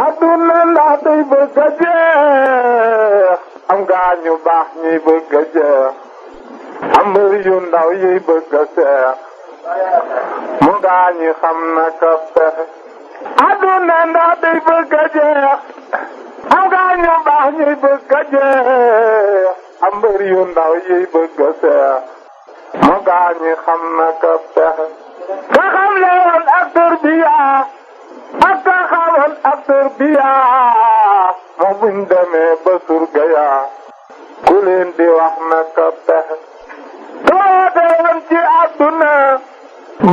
aduna ndax day bëgg a jeex am gaa ñu baax ñuy bëgg a jeex am mbër yu ndaw yuy bëgg a seex mu gaa ñi xam naka pexe aduna ndax day bëgg a jeex am gaa ñu baax ñuy bëgg a jeex am mbër yu ndaw yuy bëgg a seex mu gaa ñi xam naka pexe ka xam le woon ak tarbiya ak ka xamoon ak tarbiya moo buñ demee ba surga yaa ku leen di wax naka pexe toote woon ci àdduna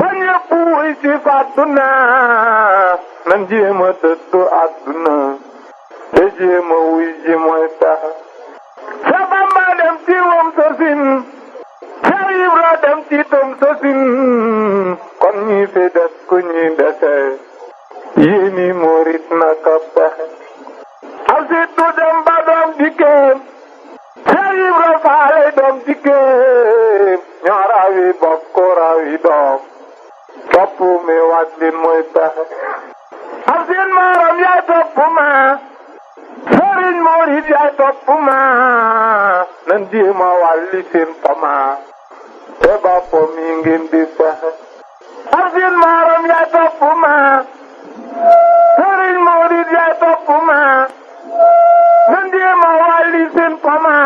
ba ñëpp wuy ci fàdduna nan jéem a dëddu àdduna te jéem a wuy ji mooy pexe sa Bamba dem ci wam sa sin sa Ibra dem ci tam sa sin kon ñi fi des ku ñi dese yéeni murit naka pexe al sittu dem ba doom dikkeem sa Ibra faale doom dikkeem ñoo rawi bokk rawi doom topp mi wàccin mooy pexe al seen maaram yaay topp ma sëriñ murit yaay topp ma nan jéema wàlli seen pama te boppam yi ngeen di pexe al seen maaram yaay topp ma sëriñ murit yaay topp ma nan jéema wàlli seen pama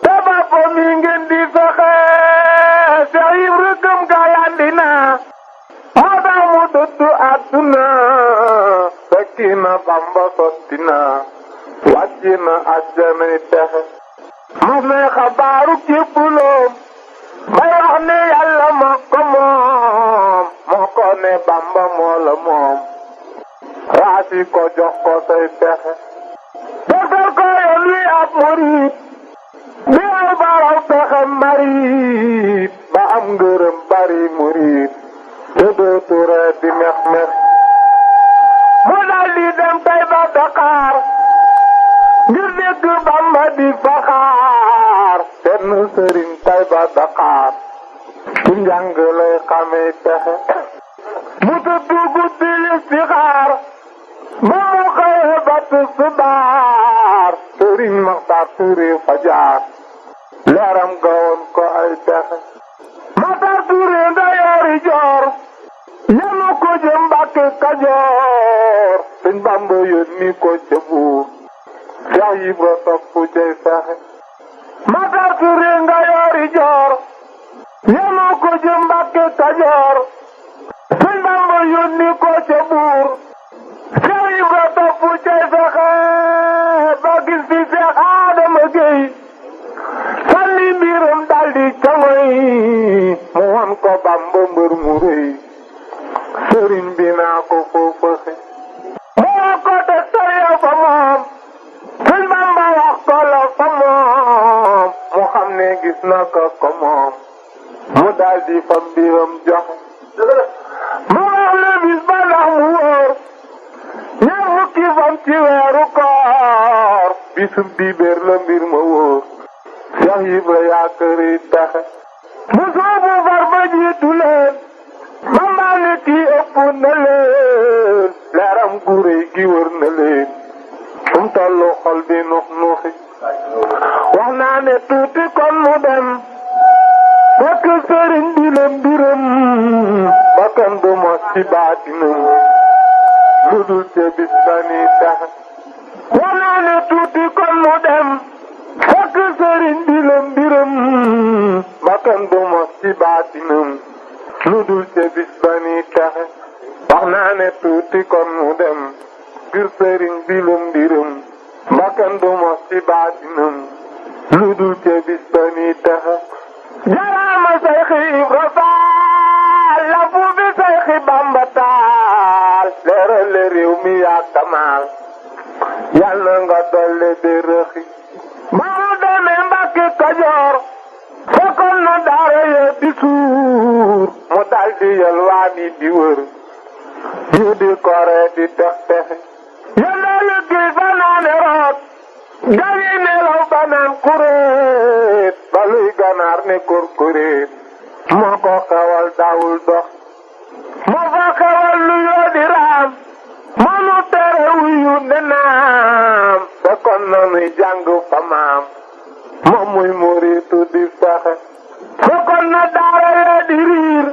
te boppam yi ngeen di fexe Seex Ibra gëm gayandi na moo tax mu dëddu àdduna fekki na Bamba sotti na wàcci na àjjanay texe mas nay xabaaru jébbuloom bay wax ne yàlla moo ko moom moo ko ne Bamba moo la moom raasi ko jox ko say texe tegtal ko yoon wi ab murit bi ay baraw texe marit ba am ngërëm bari murit te dootu ree di mex mex mu dal di dem tey ba Dakar ngir dégg Bamba di faxaar benn sëriñ tay ba Dakar ci njàng lay xamee pexe mu tëdd guddi listixaar ba mu xëyee ba tisbaar sëriñ Maxtaar Tuure fajar leeram gawoon ko ay pexe Maxtaar Tuure nda yoori joor yenu ko jëm Mbàkke Kajoor sëñ Bamba yónni ko ca Buur Seex Ibra topp cay fexe Maxtaar Tuure nga yoori joor yenu ko jëm Mbàkke Kajoor sëñ Bamba yónni ko ca Buur Seex Ibra topp cay fexe ba gis fi Seex Adama Gey sànni mbiram daldi camoy mu wan ko Bamba mbër mu rëy sëriñ bi naa ko foofaxe moo ko te sariya fa moom sëñ Bamba wax ko la fa moom mu xam ne gis na ko moom mu daldi fa mbiram joxe mu wax le bis ba ndax mu wóor ñaar fukki fan ci weeru koor bisub dibéer la mbir ma wóor Seex Ibra yaa këri texe mu soobu far ba jiitu leen Bamba ne kii ëpp na leen leeram gu rëy gi wër na leen fum tollu xol bi nux nuxi wax naa ne tuuti kon mu dem fekk sëriñ bi la mbiram bakkan du mos ci baatinam lu dul ca bis ba ni texe wax naa ne tuuti kon mu dem fekk sëriñ bi la mbiram bakkan du mos ci baatinam lu dul ca bis ba ni texe wax naa ne tuuti kon mu dem ngir sëriñ bi la mbiram bakkan du mos ci baatinam lu dul ca bis ba ni texe jaraama Sayxi Ibra Faal la fu bi Sayxi Bamba taal leeral le réew mi yaa kamaal yàlla nga dolle de rëxi ba mu demee Mbàkke Kajoor fekkoon na daara yee di suur mu daldi yalwaani di wër ñu di kore di tex texe yàlla liggéey ba naane root gayi nelaw ba naan kuréet ba luy ganaar ne korkoréet moo ko xewal daawul dox moo fa xewal lu yoo di raam moo nu tere wuyu ne muy jàng fa maam moom muy muritu di fexe fekkoon na daara ya di riir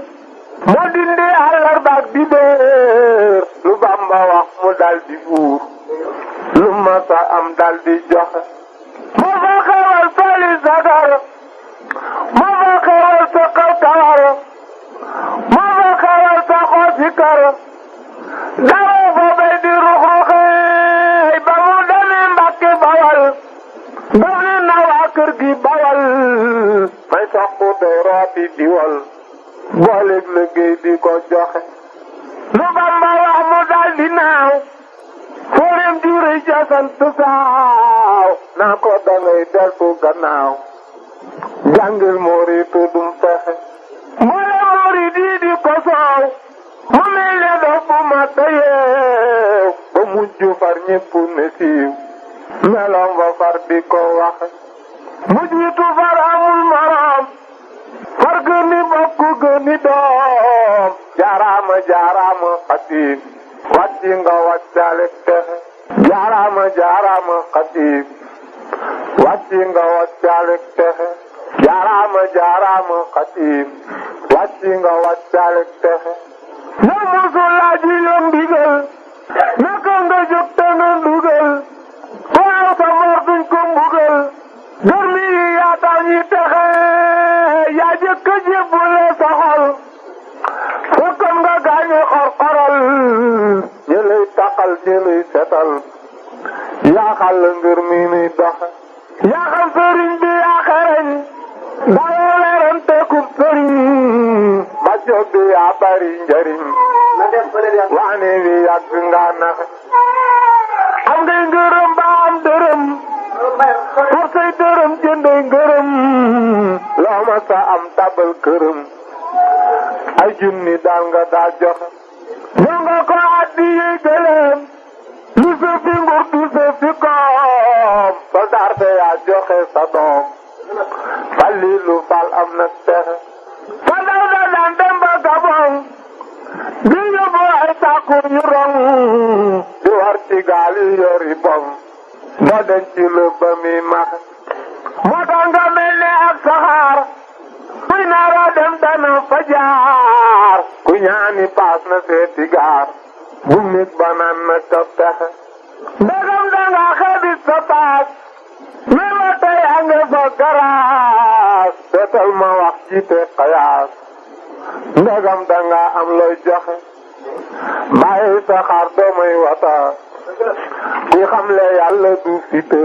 moo dindi àllarbaak di béer lu Bamba wax mu dal di buur lu masa am dal di joxe moo fa xewal soli sagar moo fa xewal sa kaw tawar moo fa xewal sa xoosi kar dara fa bay di ruxruxi ba mu demee Mbàkke Bawal daf ne na waa kër gi Bawal may soxu tey rooti diwal booleeg liggéey di ko joxe lu Bamba wax mu dal di naaw fóoreem jure ja sant saaw naa ko dangay deltu gannaaw jàngil muritu dum fexe mboole murid yi di ko soow mu mel ne dof bu ma tëyeew ba mujj far ñépp ne siiw meloom ba far di ko waxe mujjitu far amul moroom far gëni bokku gëni doom jaaraama jaaraama xatiib wàcci nga wàccalek texe jaaraama jaaraama xatiib wàcci nga wàccalek texe jaaraama jaaraama xatiib wàcci nga wàccalek texe na musul laaji yoon ndigal naka nga jóg te nga ndugal waaw sa mor duñ ko mbugal dormi yi yaa tax ñi texe yaa jëkk jébbule sa xol fekkoon nga gaañu xor-xoral ñi lay taqal ñi lay setal yaa xal ngir mi ni doxe yaa xam sëriñ bi yaa xereñ dawoo leerante kub sëriñ ba jóg bi yaa bari njariñ waane wi yàgg nga naxe am ngay ngërëm ba am dërëm for say dërëm jëndee ngërëm loo ma sa am tabal këram ay junni daal nga daa joxe ñoo nga ko addi yi gëléem lu sa fi ngur du sa fi koom soldaar te yaa joxe sa doom Falilu Fall am na texe fa daw da daan dem ba Gabon di yóbbu ay sàkku ñu rong di war ci gaal yi yori bom moo den ci lu ba mi maxe moo tax nga mel ne ak saxaar muy naara dem dana fa jaar ku ñaani paas na seeti gaar bu nit ba naan na ca pexe ndegam danga xebit sa paas mais ma tey a nga fa garaas seetal ma wax ci te xayaas ndegam danga am looy joxe bàyyi sa xaar doomay wata ku xamle yàlla du fite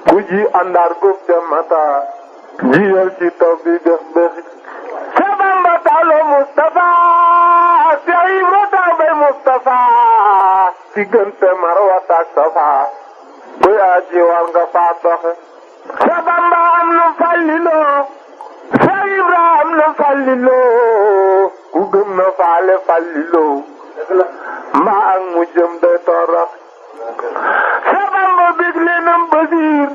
ku ji àndaar gub ca mata jiyal ci taw bi def bëxi sa Bamba tawlo Mustafa Seex Ibra taw bay Mustafa diggante Marwata ak Safa kuy aji war nga faa doxe sa Bamba am nu Falliloo Seex Ibra am nu Falliloo ku gëm na faale Falliloo mbaa ak mu jëm day torox sa Bamba bég lenam basiir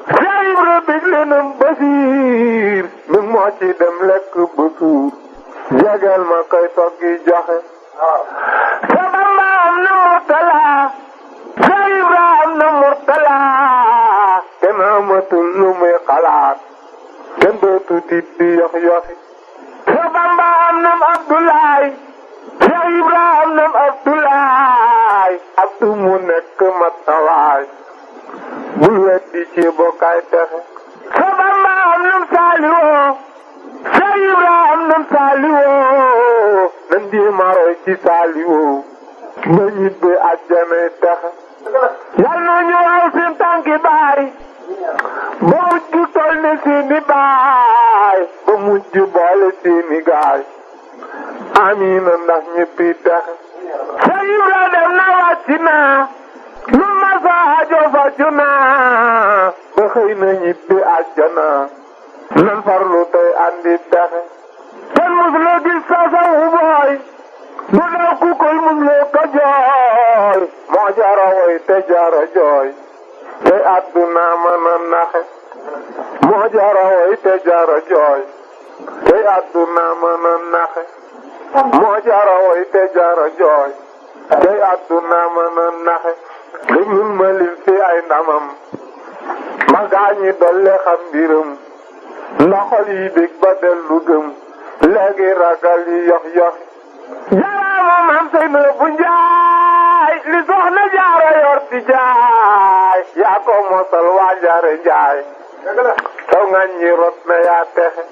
Seex Ibra bég lenam basiir mi moo ci dem lekk ba suur jegeel ma koy toggi joxe sa Bamba am na Murtala Seex Ibra am na Murtala kenn amatul lu muy xalaat kenn dootu tiit di yox yoxi sa Bamba am na Abdoulaye Seex Ibra am na Abdoulaye Abdu mu nekk mat sawaay bul weddi ci bokkaay texe sa Bamba am na Saaliwoo Seex Ibra am na Saaliwoo nan di maroy ci Saaliwoo ba ñibbi àjjanay texe yal na ñu aw seen tànki baay ba mujj tol ne seeni baay ba mujj boole seeni gaay amiina ndax ñëppi texe Seex Ibra dem na wàcc na lu ma sa aajo faju na ba xëy na ñibbi àjjana nan farlu tey andi texe kenn mus la gis sa sawu booy du daw ku koy mus la ko jooy moo jara woy te jara jooy tey àdduna mën a naxe moo jara woy te jara jooy tey àdduna mën a naxe moo jara woy te jara jooy tey àdduna mën a naxe déglul ma lim fi ay ndamam ma gaañi dolle xam mbiram ndax xol yi bég ba dellu gëm léegi ragal yi yox yox jaaraama maam Seynabu Njaay li soxna jaara yor di jaay yaa ko mosal waa jaare njaay taw ngañ ñi rot na yaa texe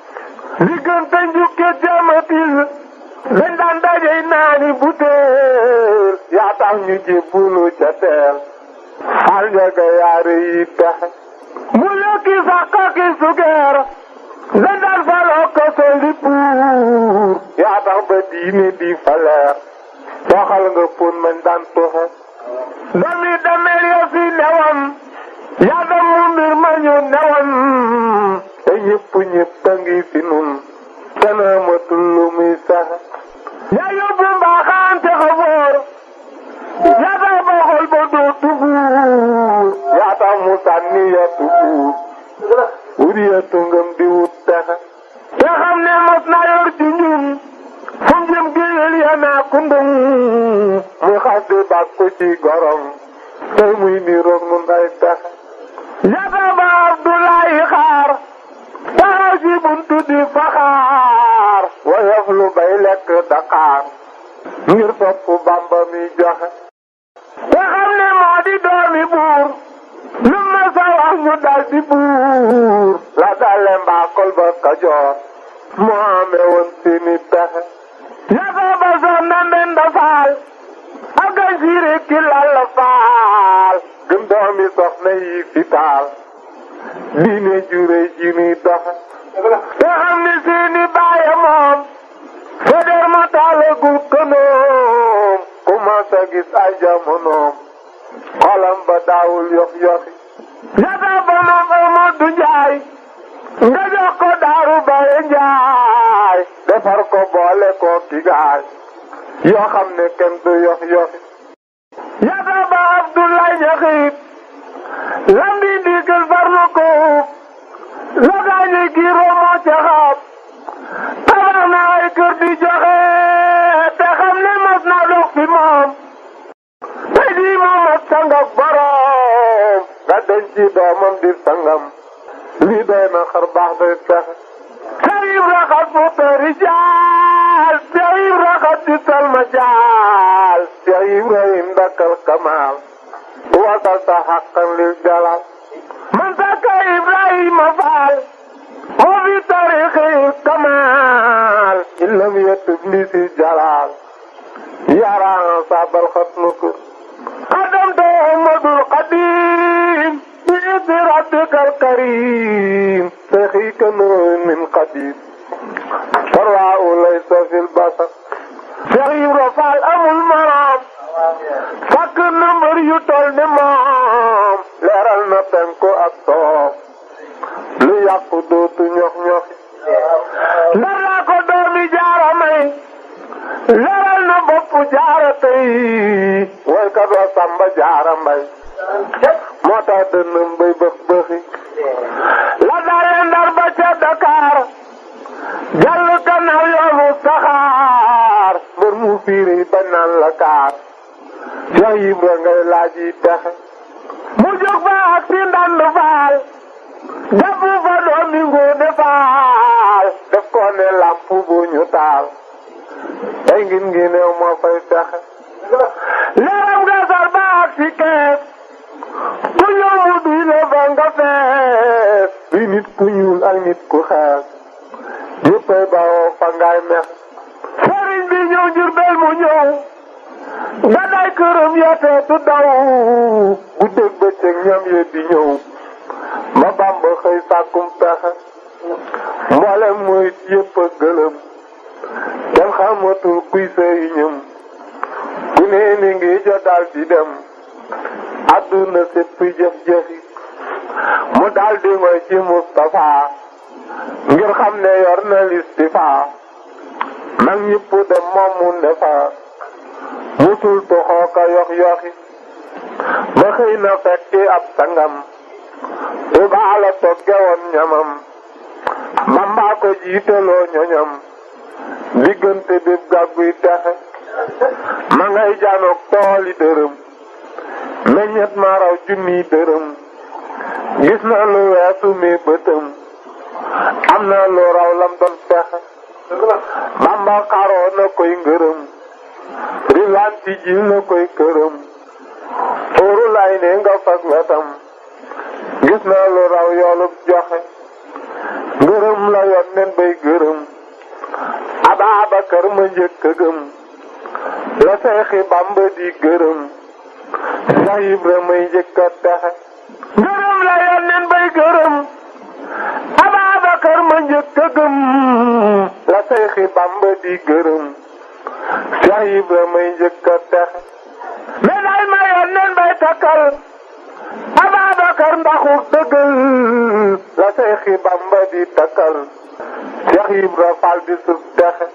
diggante njukke jamatil dañ daan dajey naani butéel yaa tax ñu jébbulu ca teel xaal njaga yaare yi texe mu lekki sàkka ki sugeer dañ daan faloo ko soli puur yaa tax ba diine di faleer doxal nga pon mañ daan toxe dami damel yo fi newam yaa dam mu mbir ma ñu newam te ñëpp a ngi fi nun kana matul lu muy sax yaa yóbbu mbaaxaan te xaboor yaa tax ba xol ba dootu buur yaa tax mu sànni yattu buur wut yattu ngëm di wut texe te xam ne mos na yor ci ñun fu mu jëm géyel ya naa kundum muy xas di bàkku ci gorom tey muy niroog nun ay texe yaa tax ba Abdoulaye xaar taxaw ci buntu di faxaar woyof lu bay lekk Dakar ngir topp Bamba mi joxe te xam ne moo di doomi buur lu ma sa wax ñu dal di buur la dale mbaakol ba Kajoor moo amee woon seeni pexe yata ba soxna Mbenda Faal ak gañ siire ki lalla faal gëm doomi soxna yi fi taal diine jure ji ni doxe te xam ne seeni baaye moom feder ma taalagul kënoom ku ma sa gis ay jamonoom xolam ba daawul yox yoxi yata ba moom Amadou Njaay nga jox ko Daaru Baye Njaay defar ko boole ko ki gaay yoo xam ne kenn du yox yoxi yata ba Abdoulaye Ñaxiit lambi ndigal farlu ko la gaañi giiroo moo ca xaab tabax na ay kër di joxe te xam ne mas na dox fi moom tey jii moo mat sangam borom nga denc ci doomam di sangam lii doy na xar baax day texe Seyib raxat mu tëri jaal Seyib raxat di salma jaal Seyib Ibrahim dakal kamaal wasal sa xaqan lil jalal man saka Ibrahima Faal moo fi tarixi kamaal illam yetub li si jalal yaraan sabal xat nukur qadam to Ahmadul Qadim bi idni rabbikal karim saxika min qadim farwaa laysa fil basar Seex Ibra Faal amul moroom fàkk na mbër yu tol ni moom leeral na penku ak soow lu yàqu dootu ñox ñoxi ndar laa ko doomi jaara may leeral na boppu jaara tey way ka doo samba jaara mbay moo tax dënnam bay bëx bëxi la daale ndar ba ca Dakar jàll gannaaw yoonu saxaar mbër mu fiiri ba naan la kaar Seex Ibra ngay laaj yi texe mu jóg fa ak si Ndand Faal jàpp fa doomi Ngoone Faal def ko ne lamp bu ñu taal ay ngin ngi neew moo fay texe leeram nga sar ba ak si kees ku ñëw mu duy la fa nga fees bi nit ku ñuul ak nit ku xees yëppay bawoo fa ngay mex sëriñ bi ñëw Jurbel mu ñëw nga day këram yootee tu daw guddeeg bëccëg ñam ye di ñëw ba Bamba xëy sàkkum pexe mboolem mooy yëpp a gëlëm kenn xamatul kuy sëriñam ku ne ni ngi jotal di dem adduna sépp jëf-jëfi mu daldi ngoy ci Mustafa ngir xam ne yor na listifa mag ñëpp dem moom mu ndefa musul toxoo ka yox yoxi ba xëy na fekki ab sangam Tuubaa la togge woon ñamam Bamba ko jiiteloo ñoñam diggante bépp gàgguy texe ma ngay janook tooli dërëm meññet ma raw junniy dërëm gis na lu weesu mi bëtam am na lu raw lam doon pexe Bamba xaroo na koy ngërëm rilwaan ci ji na koy këram óoru lay ne nga fag wetam gis na lu raw yoolub joxe ngërëm la yoon nen bay gërëm Ababakar ma njëkk a gëm la Seexi Bamba di gërëm Seex Ibra may njëkk a texe ngërëm la yoon nen bay gërëm Ababakar ma njëkk a gëm la Seexi Bamba di gërëm Seex Ibra may njëkk a texe médaay ma yoon nen bay takkal Ababakar ndaxu dëggal la Seexi Bamba di takkal Seex Ibra Faal di sub texe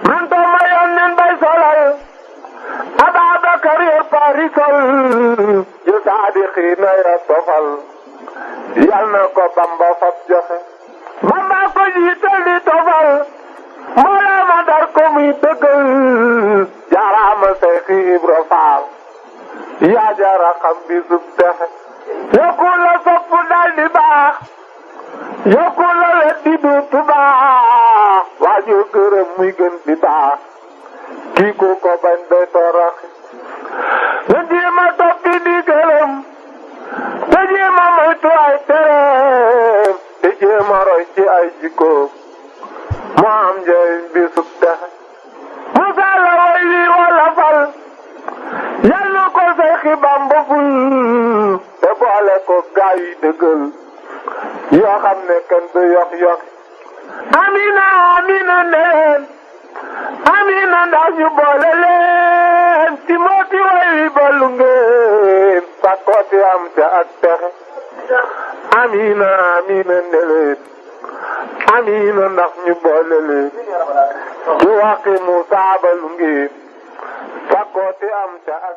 manto ma yoon nen bay solal Ababakar yor parisol yu saadixiina ya tofal yal na ko Bamba fab joxe Bamba ko jiital di tofal mbooloo ma dar ko muy dëggal jaaraama Seexi Ibra Faal yaa jaara xam bi sub texe yokku la sopp dal di baax yokku la wet di duutu baax waaju gërëm muy gën di baax kii ku ko bañ day torox na jéema toppi di gërëm te jéema moytu ay tereem te jéema roy ci ay jikkoom moo am njëriñ bi sub texe Musa la way wi wala fal yal na ko Seexi Bamba ful te boole ko gaa yi dëggal yoo xam ne kenn du yox amina amina neen amina ndax ñu boole leen ci mooti way wi balu ngeen sakkooti am ca ak texe amina amina neen amina ndax ñu boole leen ci waxi Musaa balu ngeen sakkooti am ca ak